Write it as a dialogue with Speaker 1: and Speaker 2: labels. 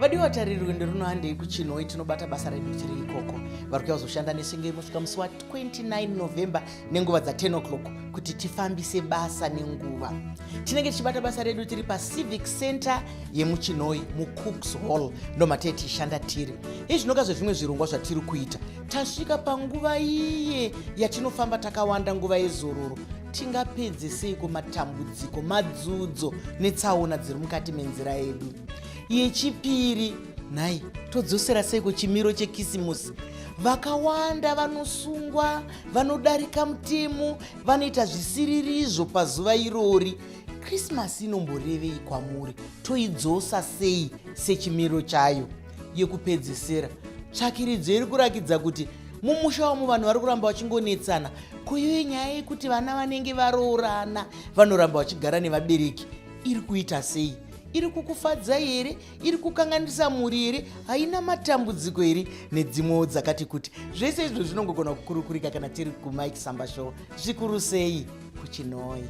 Speaker 1: Vadiwa vatariri, rwendo runo handei kuChinhoyi, tinobata basa redu tiri ikoko. Vari kuya kuzoshanda nesenge kusvika musi wa29 November nenguva dza10 o'clock kuti tifambise basa nenguva. Tinenge tichibata basa redu tiri paCivic Center yemuChinhoyi, muCooks Hall, ndomatee tichishanda tiri. Izvinoka zvezvimwe zvirongwa zvatiri kuita. Tasvika panguva iye yatinofamba takawanda, nguva yezororo. Tingapedze seiko matambudziko, madzudzo netsaona dziri mukati menzira yedu? Yechipiri, nhai, todzosera seiko chimiro chekisimusi? Vakawanda vanosungwa, vanodarika mutemo, vanoita zvisiririzvo pazuva irori. Krismasi inomborevei kwamuri? Toidzosa sei sechimiro chayo? Yekupedzisira, tsvakiridzo iri kurakidza kuti mumusha wamo vanhu vari kuramba vachingonetsana. Koiyo nyaya yekuti vana vanenge varoorana vanoramba vachigara nevabereki iri kuita sei? Iri kukufadza here? Iri kukanganisa mhuri here? Haina matambudziko here? Nedzimwewo dzakati kuti. Zvese izvo zvinongogona kukurukurika kana tiri kuMike Samba Show, zvikuru sei kuChinoi.